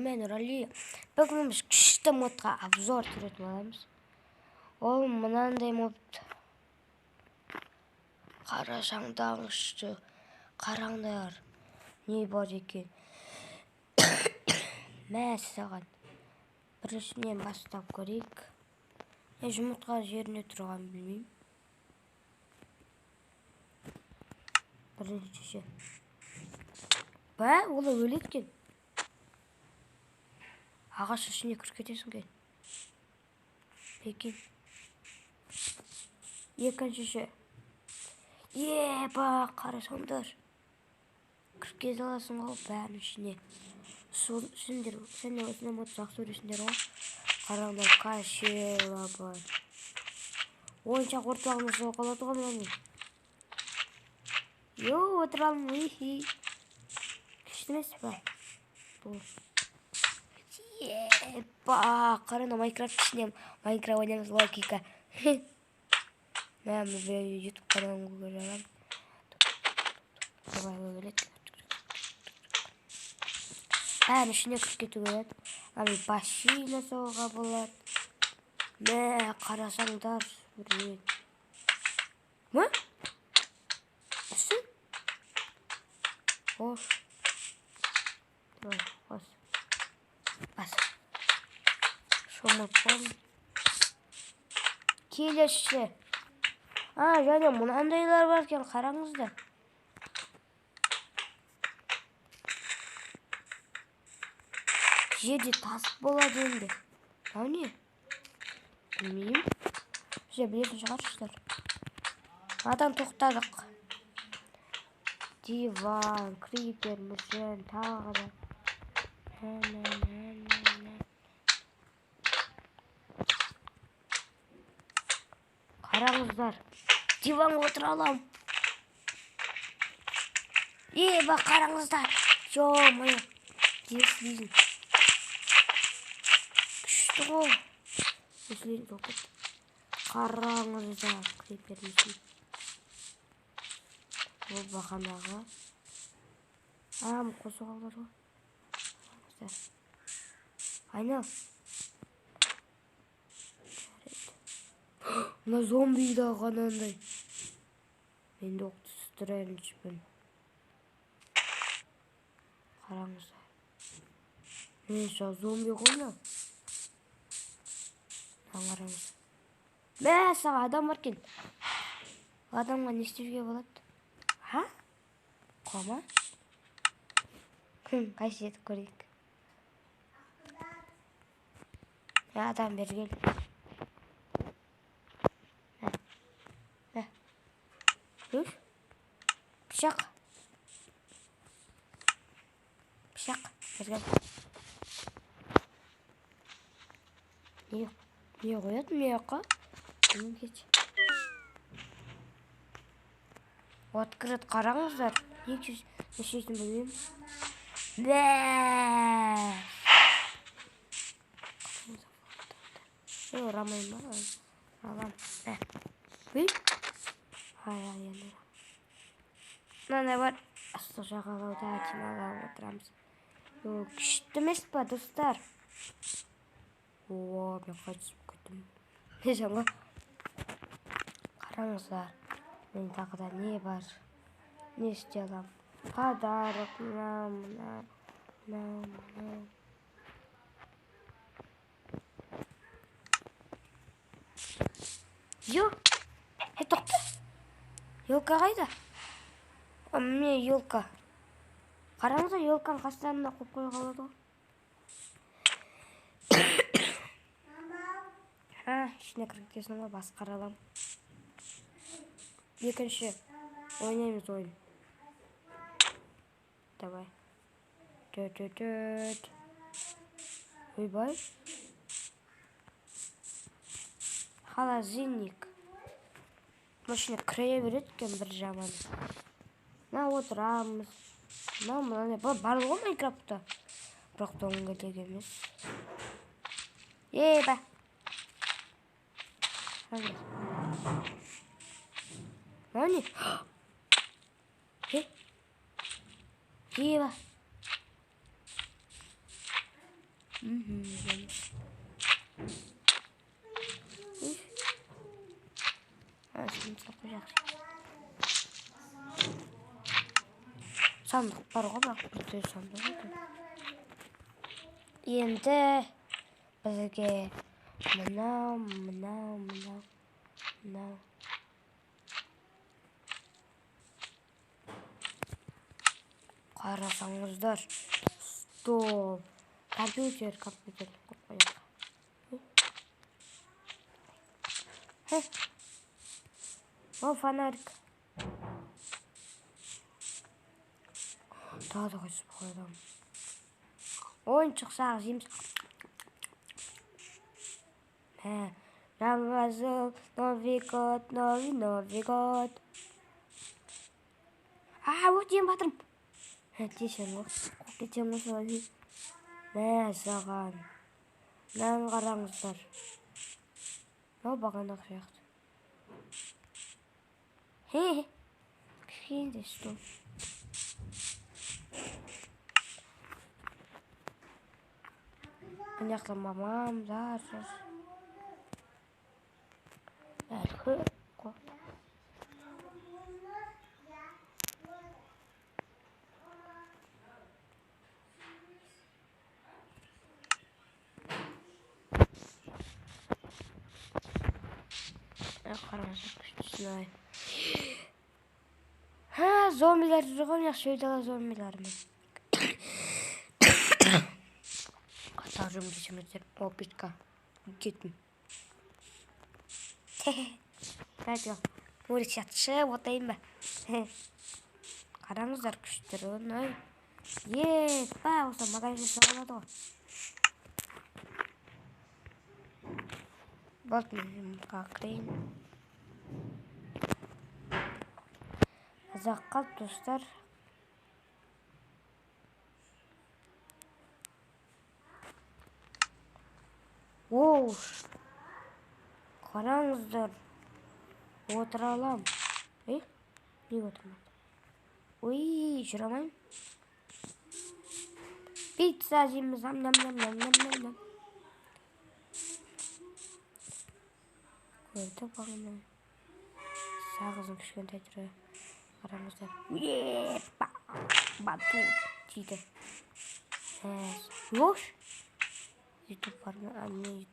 Мен Нұрали. Бүгін біз күшті модқа обзор түсіретін боламыз. Ол мынандай мод. Қарасаңдаршы, қараңдар, не бар екен. Мәссаған. Біріншіден бастап көрейік. Не жұмыртқа жеріне тұрғанын білмеймін. Біріншісі. Бә, ол өледі екен. Ағаш ішіне кіріп кетесің екен. Екен. Екіншісі. Еба, қарасаңдар. Кіріп кете аласың ғой бәрінің ішіне. Сендер осындай мод жақсы көресіңдер ғой. Қараңдар, кашела бар. Ойыншақ орталығына соға қалады ғой мынаның. Йо, отыра алмай. Күшті емес па? Бұл. Еба, қараңдар, Майнкрафт ішіне Майнкрафт ойнаймыз, логика. Мә, мен YouTube каналын көре аламын. Давай, өледі. Бәрінің ішіне кіріп кетуге болады. Ана бассейн жасауға болады. Мә, қарасаңдар, бір. Мә? Үсін? Ош. Давай, бас. Бас. Шомылып қойдым. Келесі. А, және мынандайлар бар екен, қараңыздар. Жерде тас болады енді. Мынау не? Білмеймін. Сіздер білетін шығарсыздар. Мынадан тоқтадық. Диван, крипер, мүсін, тағы да. Қараңыздар. Диванға отыра аламын. Еба, қараңыздар. Ё-моё. Диван. Күшті ғой. Мүсілер жоқ кетті. Қараңыздар, крипер мүсін. Бұл бағанағы. А, қосуға болады ғой. Қараңыздар. Айнал. Мына зомби да қанандай. Мен доктор Стрэнджпін. Қараңыздар. Мен зомби ғой мынау. Қараңыз. Мә, саған адам бар екен. Адамға не істеуге болады? А? Қома? Қайсы етіп көрейік. Адам бері кел. Мә. Үш. Пышақ. Пышақ. Бері кел. Не? Не қояды мына жаққа? Кет. Открыт, қараңыздар. Не істейтінін білмеймін. Мә! Ұрамаймын ба? Алам. Мә. Үй? Ай, ай, енді. Мынандай бар. Ыстық жағалауда демалып отырамыз. Күшті емес па, достар? О, мен қайтып кеттім. Не жаңа? Қараңыздар, мен тағы да не бар? Не істей аламын? Подарок, мына, мына, мына, мына. Ё! Тоқта! Елка қайда? Міне елка. Қараңыздар, елканың қастарына қойып қоюға болады ғой. Ішіне кіріп кетесің ғой, басқара аламын. Екінші ойнаймыз ойын. Давай. Төт-төт-төт. Ойбай. Холодильник. Машина кіре береді екен бір жаманы. Мына отырамыз. Мына мынандай бар ғой Майнкрафтта. Бірақ дөңгелек емес. Еба. Мынау не? Еба. Жеміз. Сандық. Сандық бар ғой, бірақ бір сандық екен. Енді бізге мынау, мынау, мынау, мынау. Қарасаңыздар, стол, компьютер, компьютер қойып қояйық. О, фонарик. Тағы да қойып қойдым. Ойыншық сағыз жейміз. Жаңа жыл, Новый год, новый, Новый год. А, өтейін батырым. Тесем ғой, қуып кетемін ғой солай. Мә саған. Мынаны қараңыздар. Мынау бағанағы сияқты. Хе, кішкентай стол. Ана жақта мамам, зар, зар. Әлі көп қой. Қараңыздар, күштісін ай. Ха, зомбилер жүр ғой, мына шөл дала зомбиларымен. Қатар жүрмін десеңіздер, о, пичка. Кеттім. Давайте, өлік сияқты шығып отырайын ба? Қараңыздар, күштірін, ай. Е, па, осы магазин жасауға болады ғой. Болды, мен жұмыртқаға кірейін. Ұзақ қалды, достар. Оу, қараңыздар, отыра алам. Ей, неге отырмады? Ой, жүре алмаймын. Пицца жейміз, нам, нам, нам, нам, нам, нам, нам. Көрдік бағана. Сағыздың кішкентай түрі. Қараңыздар. Епа, батут дейді. Лош. Ютуб бар ма? А, не Ютуб.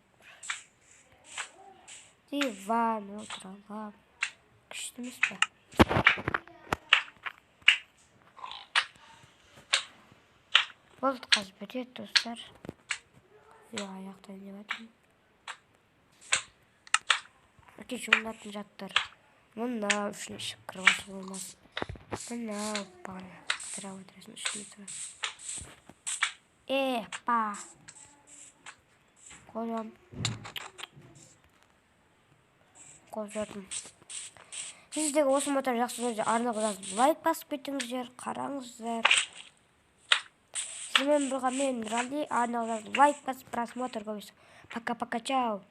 Диван, отыра алам. Күшті емес пе? Болды, қазір бітеді, достар. Видео аяқтайын деп жатырмын. Өте жуынатын заттар. Мынау ішіне ішіп кіріп алса болмас. Мынау бағана қыдыра отырасың, үстіне тұрады. Епа. Қоям. Қойып жатырмын. Сіздерге осы мотор жақсы көрсе, арнаға жазып лайк басып кетіңіздер, қараңыздар. Сізбен бірге мен Нұрали, арнаға жазып лайк басып просмотр көбейсін. Пока-пока, чао.